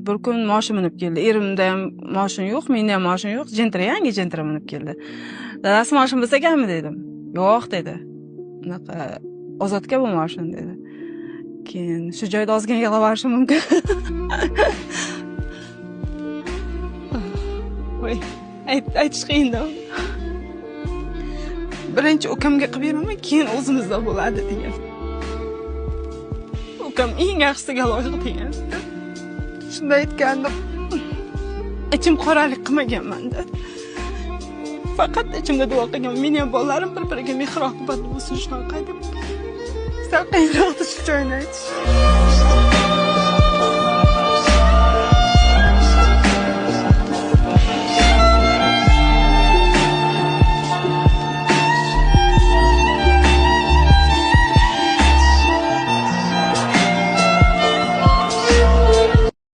Bir kun moshin minib keldi. Erimda ham moshin yo'q, menda ham moshin yo'q. Gentra, yangi Gentra minib keldi. Dadasi, moshin bo'lsa ekanmi dedim. Yo'q dedi. Unaqa Ozodga bu moshin dedi. Keyin shu joyda ozgina yig'lab yuborishim mumkin. Voy, aytish qiyinda. Birinchi ukamga qilib beraman, keyin o'zimizda bo'ladi degan. Ukam eng yaxshisiga loyiq degan. Shunday aytgandim. Ichim qoralik qilmaganman-da. Faqat ichimda duo qilganman. Meni ham bolalarim bir-biriga mehr oqibatli bo'lsin shunaqa deb. Sal qiyinroqda shu joyini aytish.